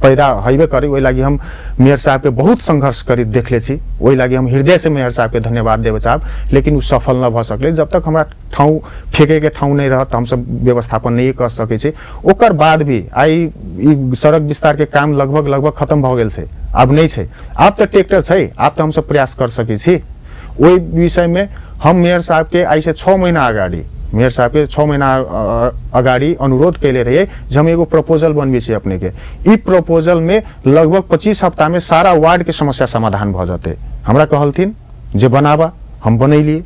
B: पैदा हेबे करी। ओहि लागि हम मेयर साहब के बहुत संघर्ष करी देखले छी, ओहि लागि हम हृदय से मेयर साहब के धन्यवाद देवे चाहब, लेकिन उ सफल न भऽ सकलै। जब तक हमरा ठाउँ फेंके के ठाउँ नहीं रहत हमसब व्यवस्थापन नहीं कर सकै छी। ओकर बाद भी आइ ई सड़क विस्तार के काम लगभग लगभग खत्म भऽ गेल छै, आब नहीं छै, आब तऽ ट्रैक्टर छै, आब तऽ हमसब प्रयास कर सकै छी। ओहि विषय में हम मेयर साहब के आइ से 6 महीना अगाडि, मेयर साहब के 6 महीना अगाडि अनुरोध कैले रहिए जे हम एगो प्रपोजल बनबै छी अपने के, ई प्रपोजल में लगभग 25 हफ्ता में सारा वार्ड के समस्या समाधान भऽ जेतै। हमरा कहलथिन जे बनाबा, हम बनैलिए।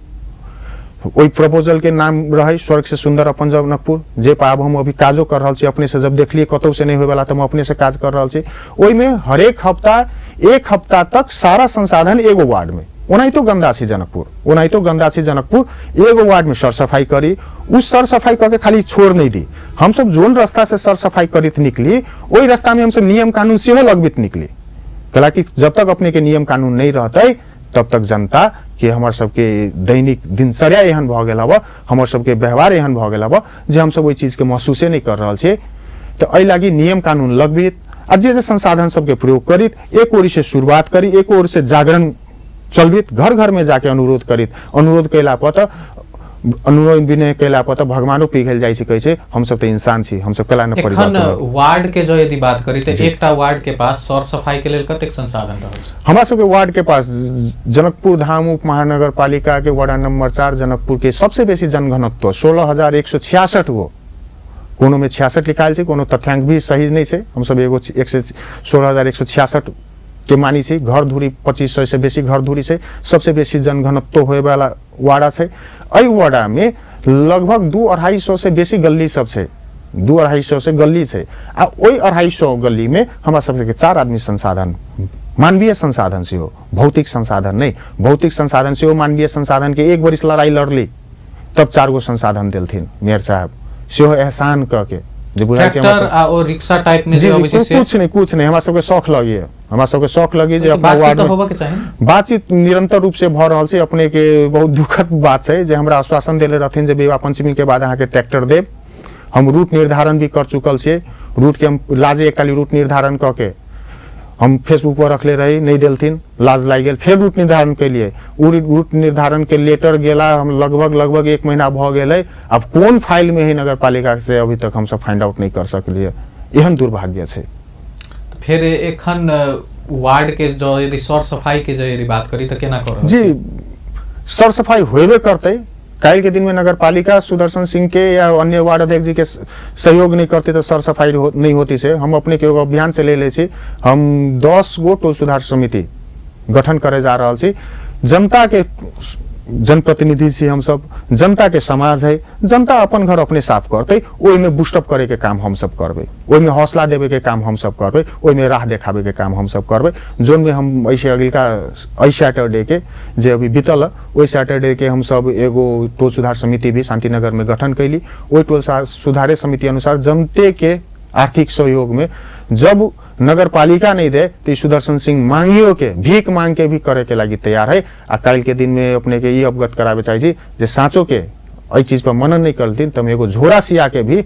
B: ओहि प्रपोजल के नाम रहे स्वर्ग से सुंदर अपन जनकपुर, जे पर आब हम अभी काजो कर रहल छी अपने से। जब देखलिए कतौ से नहीं होयवाला तऽ हम अपने से काज कर रहल छी। ओहिमे हरेक हफ्ता एक हफ्ता तक सारा संसाधन एगो वार्ड में, ओनाहितो गंदा छै जनकपुर, ओनाहितो गंदा छै जनकपुर, एगो वार्ड में सरसफाई करी, उस सरसफाई करके खाली छोड़ नहीं दी। हमसब जोन रास्ता से सरसफाई करित निकली ओहि रास्ता में हमसब नियम कानून सेहो लगबित निकली, कैलाकि जब तक अपने के नियम कानून नहीं रहतै तब तक जनता के हमर सबके दैनिक दिनचर्या एहन भऽ गेल हब, हमर सबके व्यवहार एहन भऽ गेल हब जे हमसब ओहि चीज के महसूसे नहीं कर रहल छियै। तऽ एहि लागि नियम कानून लगबित आ जे जे संसाधन सबके प्रयोग करित एक ओर से शुरुआत करी, एक ओर से जागरण चलबित, घर घर में जाके अनुरोध करित। अनुरोध कैला पर तऽ अनुरोध विनय कैला पर तऽ भगवानो पिघल जाइ छै, कहै छै हमसब तऽ इंसान छी, हमसब कैला न परिवर्तन।
A: एखन वार्ड के जो यदि बात करी तऽ एकटा वार्ड के पास सर सफाई के लेल कतेक संसाधन रहल छै?
B: हमरा सबके वार्ड के पास जनकपुर धाम उप महानगरपालिका के वार्ड नंबर 4 जनकपुर के सबसे बेसी जनघनत्व 16,166 गो, कोनो में 66 लिखायल छै, कोनो तथ्यांक भी सही नहीं छै। हमसब एगो 16,166 के मानी छी। घर धूरी 2500 से बेसी घर धूरी छै, सबसे बेसी जनघनत्व होयवाला वार्डा छै। एहि वार्डा में लगभग 200-250 से बेसी गल्ली सब छै। 200-250 से गली छै आ ओहि 250 गली में हमरा सबके 4 आदमी संसाधन, मानवीय संसाधन सेहो, भौतिक संसाधन नहीं, भौतिक संसाधन सेहो मानवीय संसाधन के 1 बरिस लड़ाई लड़ली तब 4 गो संसाधन देलथिन मेयर साहब, सेहो एहसान कऽ के जे बुझाइ छै।
A: ट्रैक्टर आ ओ रिक्शा टाइप में जे अबै छै से
B: कुछ नहीं, कुछ नहीं। हमरा सबके शौक लगी, हमरा सबके शौक लगी जे अपना वार्ड में
A: होबा के चाही।
B: बातचीत निरंतर रूप से भऽ रहल छै। अपने के बहुत दुखद बात छै जे हमरा आश्वासन देले रहथिन जे विवाह पंचमी के बाद अहाँके ट्रैक्टर देब। हम रूट निर्धारण भी कर चुकल छियै, रूट के हम लाजे 41 रूट निर्धारण कऽ के हम फेसबुक पर रखले रही, नहीं देलथिन, लाज लागि गेल। फेर रूट निर्धारण केलिए, उ रूट निर्धारण के लेटर गेला हम लगभग लगभग 1 महीना भऽ गेलै। आब कोन फाइल में है नगर पालिका से अभी तक हमसब फाइंड आउट नहीं कर सकलिए, एहन दुर्भाग्य छै।
A: फेर एखन वार्ड के जो यदि सर सफाई के जो यदि बात करी तो केना कर
B: जी? सर सफाई होबे करतै। काल्हि के दिन में नगर पालिका सुदर्शन सिंह के या अन्य वार्ड अध्यक्ष जी के सहयोग नहीं करते तो सर सफाई नहीं होती से। हम अपने के एगो अभियान से ले ले छी, हम 10 गो टोल सुधार समिति गठन करे जा रहल छी। जनता के जनप्रतिनिधि छी हम सब, जनता के समाज है, जनता अपन घर अपने साफ करते, ओहिमे बूस्टअप करे के काम हम सब करबै, ओहिमे हौसला देवे के काम हम सब करबै, ओहिमे राह देखाबे के काम हम सब करबै। जोन में हम ऐसे अगिलका एहि सैटरडे के जे अभी बीतल ओहि सैटरडे के हम सब एगो टोल सुधार समिति भी शांतिनगर में गठन कैली। ओहि टोल सुधारे समिति अनुसार जनते के आर्थिक सहयोग में जब नगर पालिका नहीं दे तो सुदर्शन सिंह मांगियो के भीख मांग के भी करे के लागि तैयार है। आ काल्हि के दिन में अपने के ई अवगत करावे चाहे छी जे साँचो के एहि चीज पर मनन नहीं करथिन तो हम एगो झोरा सिया के भी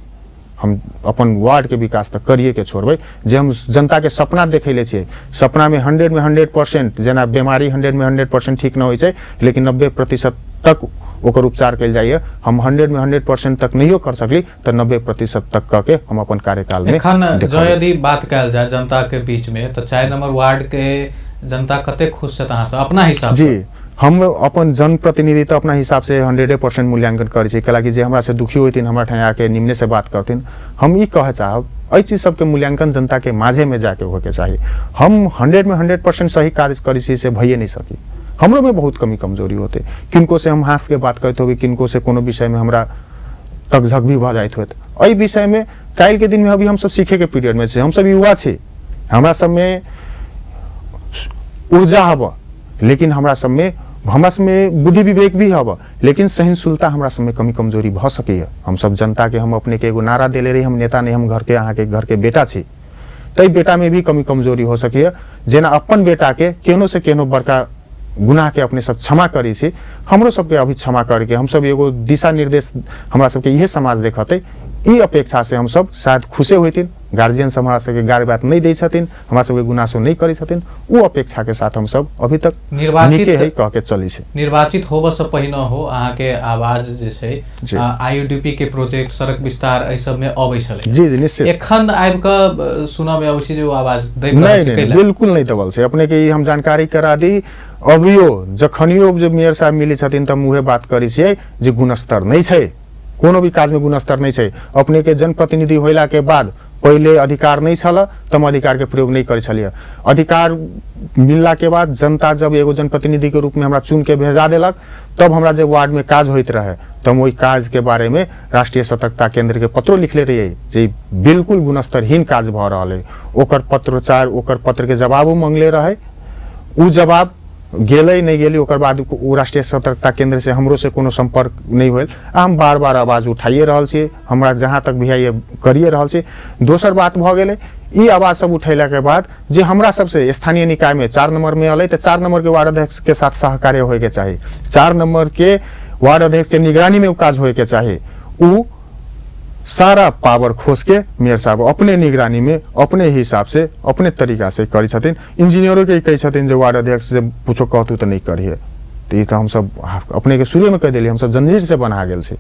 B: हम अपन वार्ड के विकास तक करिए के छोड़बै। जे हम जनता के सपना देखैले छियै, सपना में 100 में 100% जेना बीमारी 100 में 100% ठीक न होइ छै, लेकिन 90% तक ओकर उपचार कयल जाइए। हम 100 में 100% तक नहियो कर सकली तो 90% तक कऽ के हम अपन कार्यकाल में
A: एखन जो यदि बात कयल जाय जनता के बीच में तो 4 नंबर वार्ड के जनता कते खुश छथि अहाँ से अपना हिसाब
B: से? जी, हम अपन जनप्रतिनिधि तो अपना हिसाब से 100% मूल्यांकन करै छी, कैलाकि जे हमरा से दुखी होथिन हमरा ठाँ आके निम्ने से बात करथिन। हम ई कहऽ चाहब एहि चीज सबके मूल्यांकन जनता के माझे में जाके होके चाही। हम 100 में 100% सही कार्य करै छी से भइए नहीं सकी, हमरो में बहुत कमी कमजोरी होते, किनको से हम हंस के बात करते होबे, किनको से कोनो विषय में हमरा तकझक भी भऽ जाइत होत। एहि विषय में काल्हि के दिन में अभी हम सब सीखे के पीरियड में छी, हम सब युवा छी, हमरा सब में ऊर्जा हब, लेकिन हमरा सब में बुद्धि विवेक भी हब, लेकिन सहिष्णुता हमरा सब में कमी कमजोरी भऽ सकैए। हम सब जनता के हम अपने के एगो नारा देले रही, हम नेता नहीं, हम घर के अहाँके घर के बेटा छी, तै बेटा में भी कमी कमजोरी हो सकैए। जेना अपन बेटा के केहनो से केहनो बड़का गुनाह के अपने सब क्षमा करै छी, हमरो सबके अभी क्षमा करके हम सब एगो दिशा निर्देश हमरा सबके इहे समाज देखतै, ई अपेक्षा से हम सब शायद खुशे होइथिन। गार्जियन सब हमरा सबके गारि बात नहीं दै छथिन, हमरा सबके गुनासो नहीं करै छथिन, उ अपेक्षा के साथ हम सब अभी तक
A: निर्वाचित
B: है कह के चलै छै।
A: निर्वाचित होबऽ से पहिने हो अहाँके आवाज जे छै आईयूडीपी के प्रोजेक्ट सड़क विस्तार एहि सब में अबै छलै?
B: जी जी निश्चित।
A: एखन आबि कऽ सुनऽ में अबै छै जे ओ आवाज दै
B: नहीं, बिल्कुल नहीं दबल छै। अपने के ई हम जानकारी करा दी, अभियो जखनियो जे मेयर साहब मिलै छथिन तऽ हम उहे बात करै छियै जे गुणस्तर नहीं छै, कोनो भी काज में गुणस्तर नहीं छै। अपने के जनप्रतिनिधि होला के बाद पहले अधिकार नहीं छल त हम अधिकार के प्रयोग नहीं करै छलियै। अधिकार मिलला के बाद जनता जब एगो जनप्रतिनिधि के रूप में हमरा चुन के भेजा देलक तब हमरा जे वार्ड में काज होइत रहे तब हम ओहि काज के बारे में राष्ट्रीय सतर्कता केंद्र के पत्रो लिखले रहियै जे बिल्कुल गुणस्तरहीन काज भऽ रहल है। ओकर पत्रोचार ओकर पत्र के जवाबो मंगले रहे, उ जवाब गेलै नहीं गेलै। ओकर बाद ओ राष्ट्रीय सतर्कता केंद्र से हमरो से कोनो संपर्क नहीं भेल। हम बार बार आवाज उठाइए रहल छी, हमरा जहाँ तक भी है करिए रहल छी। दोसर बात भऽ गेलै ई आवाज सब उठेला के बाद जे हमरा सबसे स्थानीय निकाय में 4 नंबर में अलै तऽ 4 नंबर के वार्ड अध्यक्ष के साथ सहकार्य होय के चाही, 4 नंबर के वार्ड अध्यक्ष के निगरानी में उ काज होय के चाही। उ सारा पावर खोस के मेयर साहब अपने निगरानी में अपने हिसाब से अपने तरीका से करै छथिन। इंजीनियरों के कहै छथिन जे वार्ड अध्यक्ष से पूछो कहतू तऽ नहीं करिहे। तऽ ई तऽ हमसब अपने के शुरू में कहि देलियै, हमसब जंजीर से बन्हा गेल छी।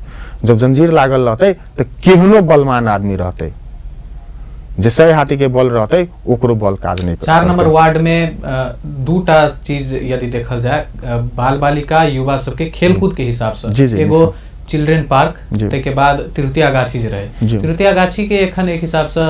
B: जब जंजीर लागल रहतै तऽ केहनो बलवान आदमी रहतै, जे 100 हाथी के बल रहतै ओकरो बल काज नहीं।
A: 4 नंबर वार्ड में दूटा चीज यदि देखल जाय, बाल बालिका युवा सबके खेलकूद के हिसाब से एगो चिल्ड्रेन पार्क, ताहिके बाद तिरुतिया गाछी जे रहे, तिरुतिया गाछी के एखन एक हिसाब से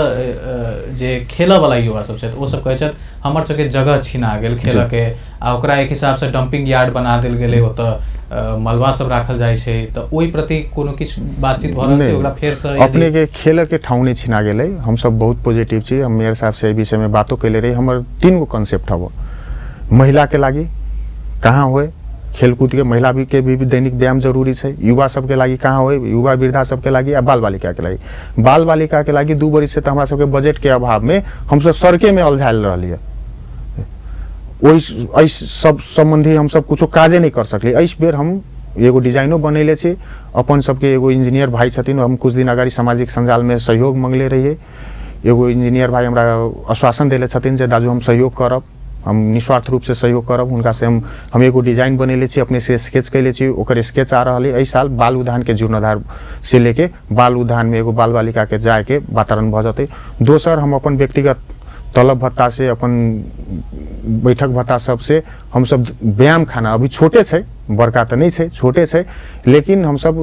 A: जे खेलऽ वाला युवा सब छथि ओ सब कहै छथि हमर सबके जगह छिना गेल खेलऽ के, आ ओकरा एक हिसाब से डंपिंग यार्ड बना देल गेलै ओतऽ। मलबा सब राखल जाइ छै, तऽ ओहि प्रति कोनो किछु बातचीत भऽ रहल छै ओकरा फेर से?
B: अपने के खेल के ठाउँ नहि छिना गेलै। हमसब बहुत पॉजिटिव छी। हम मेयर साहब से एहि विषय में बातो कैले रही। हमर 3 गो कॉन्सेप्ट हब, महिला के लागि कहाँ होए खेलकूद के, महिला भी के भी दैनिक व्यायाम जरूरी छै, युवा सबके लागि कहाँ होए, युवा वृद्धा सबके लागि आ बाल बालिका के लागि। बाल बालिका के लागि 2 बरिस से तऽ हमरा सबके बजट के अभाव में हमसब सड़के में अलझायल रहलियै। ओहि सब सम्बन्धी हमसब कुछो काजे नहीं कर सकली। एहि बेर हम एगो डिजाइनो बनैले छी, अपन सबके एगो इंजीनियर भाई छथिन, हम कुछ दिन अगाडि सामाजिक सञ्जाल में सहयोग मंगले रहियै। एगो इंजीनियर भाई हमरा आश्वासन देले छथिन जे दाजू हम सहयोग करब, हम निस्वार्थ रूप से सहयोग करब। हुनका से हम एगो डिजाइन बनैले छी, अपने से स्केच कैले छी, ओकर स्केच आ रहल है। एहि साल बाल उद्यान के जीर्णोद्धार से लेके बाल उद्यान में एगो बाल बालिका के जाए के वातावरण भऽ जेतै। दोसर, हम अपन व्यक्तिगत तलब भत्ता से, अपन बैठक भत्ता सबसे हमसब व्यायाम खाना, अभी छोटे छै, बड़का तऽ नहीं छै, छोटे छै, लेकिन हमसब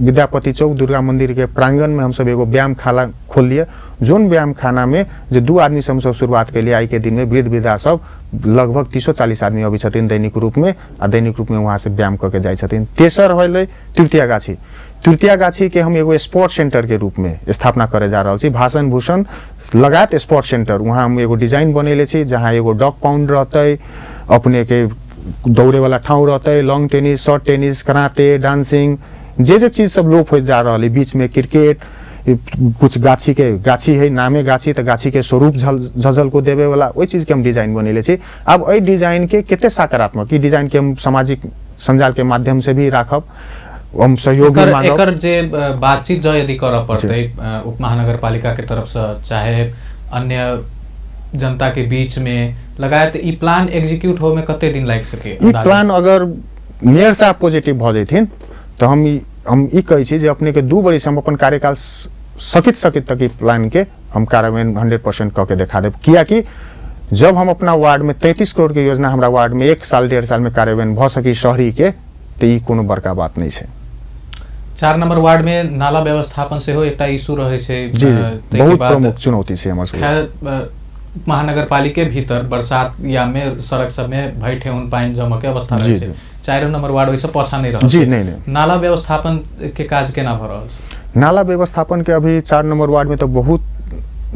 B: विद्यापति चौक दुर्गा मंदिर के प्रांगण में हमसब एगो व्यायाम खाना खोललिए, जोन व्यायाम खाना में जे 2 आदमी से हमसब शुरुआत कैलिए। आई के दिन में वृद्ध वृद्धा सब लगभग 340 आदमी अबै छथिन दैनिक रूप में, आ दैनिक रूप में वहाँ से व्यायाम कऽ के जाइ छथिन। तेसर होलै तृतीया गाछी। तृतीया गाछी के हम एगो स्पोर्ट सेंटर के रूप में स्थापना करे जा रहल छी। भाषण भूषण लगायत स्पोर्ट सेंटर, वहाँ हम एगो डिजाइन बनैले छी जहाँ एगो डॉग पाउंड रहतै, अपने के दौड़े वाला ठाउँ रहतै, long tennis, short tennis, karate, dancing, जे जे चीज सब लोप होइत जा रहल है। बीच में क्रिकेट, कुछ गाछी के, गाछी है नामे गाछी, तऽ गाछी के स्वरूप झलझल को देवे वाला ओहि चीज के हम डिजाइन बनैले छी। आब एहि डिजाइन के कते सकारात्मक, ई डिजाइन के हम सामाजिक सञ्जाल के माध्यम से भी राखब, हम सहयोग भी मांगब।
A: एकर जे बातचीत जो यदि करऽ पड़तै उप महानगरपालिका के तरफ से, चाहे अन्य जनता के बीच में लगायत, ई प्लान एग्जीक्यूट होवे में कते दिन लागि सके?
B: ई प्लान अगर मेयर साहब पॉजिटिव भऽ जैथिन तऽ हम ई कहै छी जे अपने के 2 बरिस हम अपन कार्यकाल सकित सकित तक ई प्लान के हम कार्यान्वयन 100% कऽ के देखा देब। कियाकि जब हम अपना वार्ड में 33 करोड़ के योजना हमरा वार्ड में 1 साल 1.5 साल में कार्यान्वयन भऽ सकी शहरी के, तऽ ई कोनो बड़का बात नहीं छै।
A: 4 नंबर वार्ड में नाला व्यवस्थापन सेहो एकटा इशू रहै छै,
B: बहुत प्रमुख चुनौती छै हमर सबके।
A: महानगरपालिके भीतर बरसात या में सड़क सब में भरि ठेहुन पानि जमऽ के अवस्था रहै छै। 4 नंबर वार्ड ओहिसँ पाछा नहि रहल
B: जी। नहीं नहीं,
A: नाला व्यवस्थापन के काज केना भऽ रहल छै?
B: नाला व्यवस्थापन के अभी 4 नंबर वार्ड में तो बहुत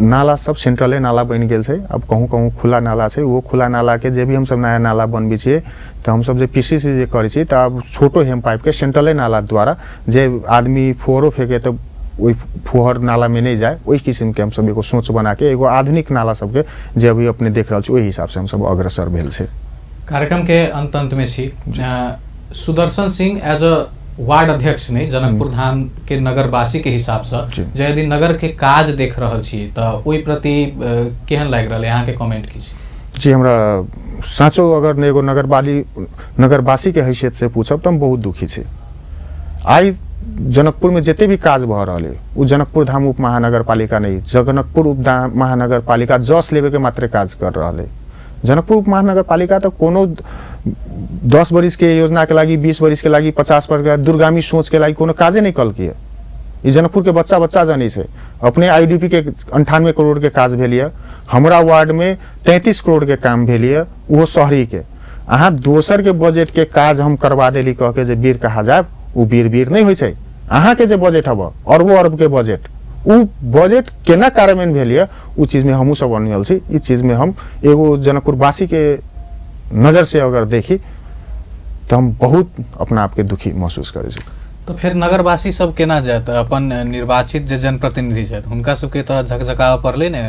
B: नाला सब सेंट्रले नाला बनि गेल छै। अब कहूँ कहूँ खुला नाला छै, वो खुला नाला के जे भी हमसब नया नाला बनबै छियै तऽ हमसब जे पीसीसी जे करै छी तऽ आब छोटो हेम पाइप के सेंट्रले नाला द्वारा जे आदमी फोहरो फेंके तऽ ओहि फोहर नाला में नहीं जाए, ओहि किस्म के हमसब एगो सोच बना के एगो आधुनिक नाला सबके जे अभी अपने देख रहल छी ओहि हिसाब से हमसब अग्रसर भेल छै।
A: कार्यक्रम के अंत अंत में छी Sudarshan Singh as a ward अध्यक्ष नहीं, जनकपुर धाम के नगरवासी के हिसाब से जे यदि नगर के काज देख रहल छी तऽ ओहि प्रति केहन लागि रहल है, अहाँ के कमेंट की छी?
B: जी, हमरा साँचो अगर एगो नगरवासी के हैसियत से पूछब तऽ हम बहुत दुखी छी। आइ जनकपुर में जते भी काज भऽ रहल है ओ जनकपुर धाम उप महानगरपालिका नहीं, जनकपुर उप महानगरपालिका जस लेवे के मात्रे काज कर रहल है। जनकपुर उप महानगरपालिका तऽ कोनो 10 बरिस के योजना के लागि, 20 बरिस के लागि, 50 बरिस के दूरगामी सोच के लागि कोनो काजे नहीं कलकी है। ई जनकपुर के बच्चा बच्चा जानै छै। अपने आईडीपी के 98 करोड़ के काज भेल यऽ, हमरा वार्ड में 33 करोड़ के काम भेल यऽ, ओहो शहरी के। अहाँ दोसर के बजट के काज हम करवा देली कह के जे वीर कहा जायब, ओ वीर वीर नहीं होइ छै। अहाँ के जे बजट हब अरबो अरब के बजट, उ बजट केना कार्यान्वयन भेल यऽ उ चीज में हमहूँ सब अनल छी। ई चीज में हम एगो जनकपुरवासी के नजर से अगर देखी तो हम बहुत अपना आप के दुखी महसूस करै छी।
A: तो फिर नगरवासी सब केना जायत, अपन निर्वाचित जे जनप्रतिनिधि छथि हुनका सबके तऽ झकझकाबऽ पड़लै ने,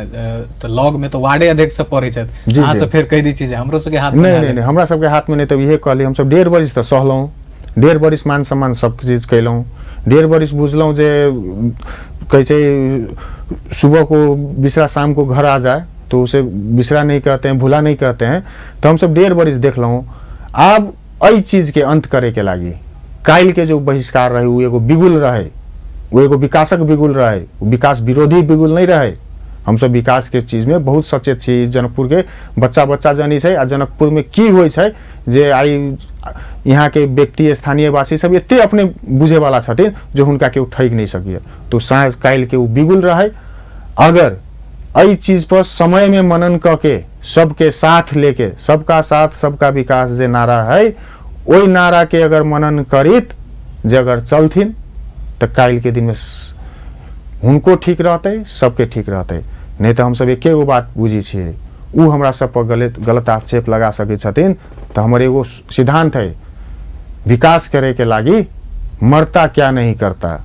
A: तऽ लग में तऽ वार्डे अध्यक्ष सब पड़ै छथि, अहाँ सब फेर कहि दै छी जे हमरो सबके हाथ में
B: नहीं नहीं नहीं, हमरा सबके हाथ में नहीं। तब इहे कहली हमसब 1.5 बरिस तऽ सहलहुँ, 1.5 बरिस मान सम्मान सब चीज कयलहुँ, 1.5 बरिस बुझलहुँ जे कहै छै सुबह को बिसरा शाम को घर आ जाए तो उसे बिसरा नहीं कहते हैं, भूला नहीं कहते हैं। तो हम सब 1.5 बरिस देखलहुँ। आब एहि चीज के अंत करे के लागि काल्हि के जो बहिष्कार रहे वो एगो बिगुल रहे, वो एगो विकासक बिगुल रहे, वो विकास विरोधी बिगुल नहीं रहे। हमसब विकास के चीज में बहुत सचेत छी। जनकपुर के बच्चा बच्चा जानै छै आ जनकपुर में की होइ छै जे आइ यहाँ के व्यक्ति स्थानीयवासी सब एते अपने बुझे वाला छथिन जो हुनका केओ ठकि नहीं सकिए। तो साँझ काल्हि के ओ बिगुल रहे। अगर एहि चीज पर समय में मनन कऽ के सबके साथ लेके सबका साथ सबका विकास जे नारा है ओहि नारा के अगर मनन करित जे अगर चलथिन तऽ काल्हि के दिन में हुनको ठीक रहतै, सबके ठीक रहतै। नहीं तऽ हमसब एके गो बात बुझै छियै, उ हमरा सब पर गलत आक्षेप लगा सकै छथिन तऽ हमर एगो सिद्धांत है, विकास करे के लागी मरता क्या नहीं करता।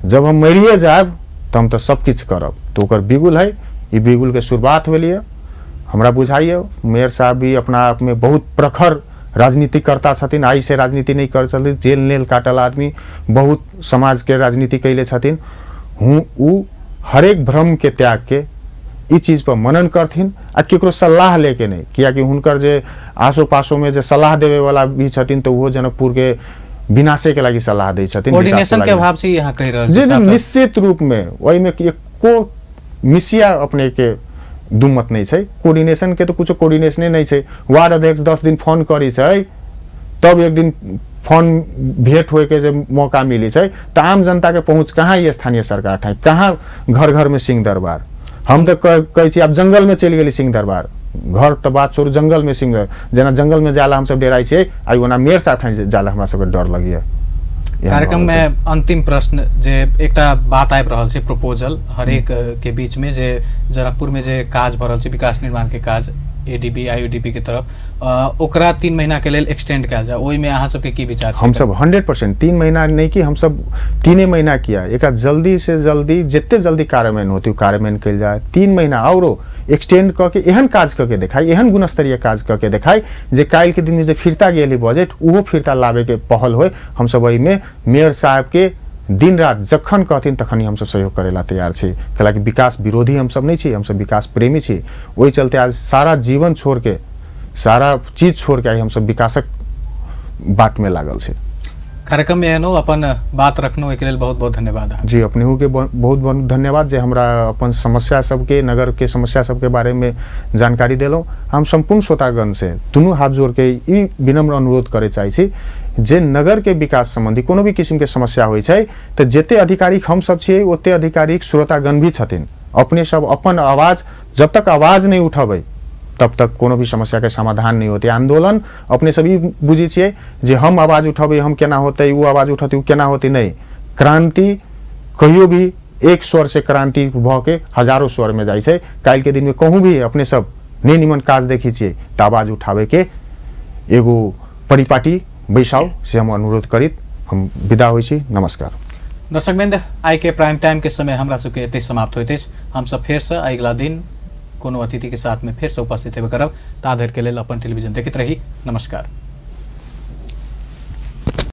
B: जब हम मरिए जायब तऽ हम तऽ सब किछु करब। तो ओकर बिगुल है, ई बिगुल के शुरुआत भेलिए। हमरा बुझाइए मेयर साहब भी अपना आप में बहुत प्रखर राजनीतिकर्ता छथिन, आइ से राजनीति नहीं कर छथिन, जेल नेल काटल आदमी, बहुत समाज के राजनीति कैले छथिन। हूँ उ हरेक भ्रम के त्याग के ई चीज पर मनन करथिन आ केकरो सलाह लेके नहीं, कियाकि हुनकर जे आसो पासो में जे सलाह देवे वाला भी छथिन तो वो जनकपुर के विनाशे के लागि सलाह दै छथिन।
A: कोऑर्डिनेशन के अभाव से यहाँ कहि रहल
B: छी निश्चित रूप में ओहि में एको मिसिया अपने के दुमत नहीं छै। कोऑर्डिनेशन के तो कुछ कोऑर्डिनेशने नहीं छै। वार्ड अध्यक्ष 10 दिन फोन करी छै तब एक दिन फोन भेंट होए के जे मौका मिली छै, तो आम जनता के पहुँच कहाँ ये स्थानीय सरकार ठाई, कहाँ घर घर में सिंह दरबार। हम तो कहै छी आब जंगल में चलि गेली सिंह दरबार, घर तऽ बात छोड़ू जंगल में सिंह, जेना जंगल में जाला हमसब डेराइ छियै, आइ ओना मेयर साहब ठाई जाला हमरा सबके डर लगैया।
A: कार्यक्रम में अंतिम प्रश्न जे एकटा बात आबि रहल छै, प्रपोजल हरेक के बीच में जे जनकपुर में जे काज भऽ रहल छै विकास निर्माण के काज एडीबी आईयूडीपी के तरफ, ओकरा 3 महीना के लेल एक्सटेंड कयल जाय, ओहिमे अहाँ सबके की विचार छै?
B: हमसब 100% 3 महीना नहीं कि हमसब 3 महीना किया, एकरा जल्दी से जल्दी जते जल्दी कार्यान्वयन होतै कार्यान्वयन कयल जाय। 3 महीना औरो एक्सटेंड कऽ के एहन काज कऽ के देखाइ, एहन गुणस्तरीय काज कऽ के देखाइ जे काल्हि के दिन में जे फिरता गेल बजट ओहो फिरता लाबे के पहल होय। हमसब एहिमे मेयर साहब के दिन रात जखन कहथिन तखन हमसब सहयोग करेला तैयार छी। कैलाकि विकास विरोधी हमसब नहीं छी, हमसब विकास प्रेमी छी। ओहि चलते आज सारा जीवन छोड़ के सारा चीज छोड़ के आइ हमसब विकासक बाट में लागल छी।
A: कार्यक्रम में एहनो अपन बात रखनो के लेल बहुत बहुत धन्यवाद।
B: जी अपनेहू के बहुत बहुत धन्यवाद जे हमरा अपन समस्या सबके, नगर के समस्या सबके बारे में जानकारी देलहुँ। हम सम्पूर्ण श्रोतागण से दुनू हाथ जोड़ के ई विनम्र अनुरोध करे चाहै छी जे नगर के विकास संबंधी कोनो भी किसिम के समस्या होइ छै तऽ जते आधिकारिक हम सब छियै ओते आधिकारिक श्रोतागण भी छथिन। अपने सब अपन आवाज, जब तक आवाज नहीं उठबै तब तक कोनो भी समस्या के समाधान नहीं होते। आंदोलन अपने सब ई बुझै छियै जे हम आवाज उठबै हम केना होतै, ओ आवाज उठतै ओ केना होतै, नहीं। क्रांति कहियो भी एक स्वर से क्रांति भऽ के हजारों स्वर में जाइ छै। काल्हि के दिन में कहूँ भी अपने सब नहीं निमन काज देखै छियै तऽ आवाज उठाबै के एगो परिपाटी बैसाउ, से हम अनुरोध करित हम विदा होइ छी। नमस्कार
A: दर्शकवृंद, आइ के प्राइम टाइम के समय हमरा सबके एतै समाप्त होइत अछि। हमसब फेरसँ अगिला दिन कोनो अतिथि के साथ में फिर से उपस्थित हेबे करब। ता धरि के लेल अपन टेलीविजन देखैत रही। नमस्कार।